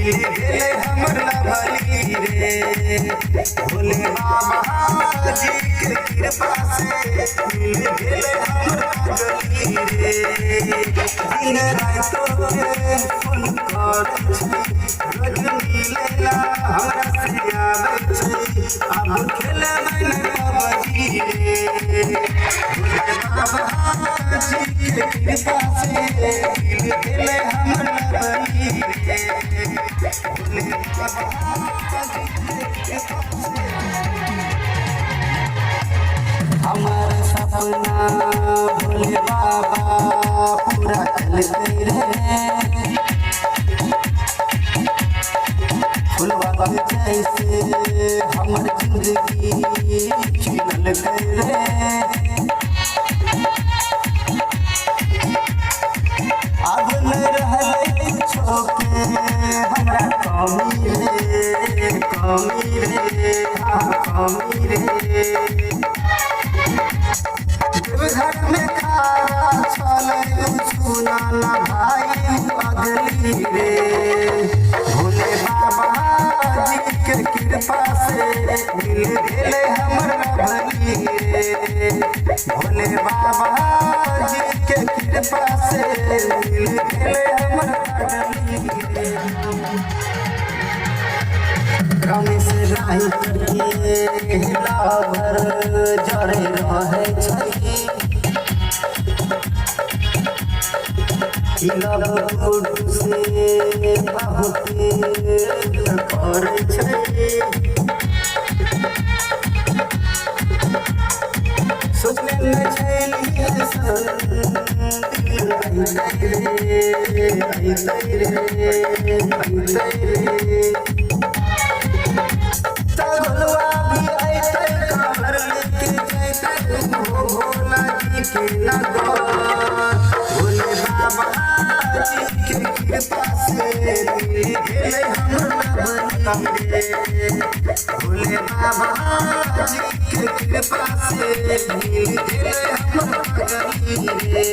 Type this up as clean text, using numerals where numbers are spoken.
मिल गेलै हमर लभली रे। भोले बाबा जी के कृपा से मिल गेलै हमर पगली रे। दिन राइतो के फोन करै छै, रोज मिलेला हमरा से आबै छै। आब खेलबै नै पबजी रे। भोले बाबा जी के कृपा से मिल गेलै हमर लभली रे। भोले बाबा जी के कृपा से हमर सपना भोले बाबा पूरा केलकै रे। फुलवा के जैसे हमर जिंदगी खिललकै रे। आब नहि रहलै कुछो के हमरा कमी रे, कमी रे, हाँ कमी रे। देवघर में खारा छलै सुना ना भाई अगली रे। भोले बाबा जी के कृपा से मिल गेलै हमर लभली रे। भोले बाबा जी के कृपा से मिल गेलै हमर पगली रे। रमेश राय के लवर जरे रहै छै। ई लव गुड से बहुत करै छै। सोचने न छलियै सन दिल अइतै रे, अइतै रे, अइतै रे। तगलवा भी अइतै कमर लेके जइतै हो भोला जी के नगर। भोले बाबा जी के कृपा से मिल गेलै हमर लभली रे। भोले बाबा जी के कृपा से मिल गेलै हमर पगली रे।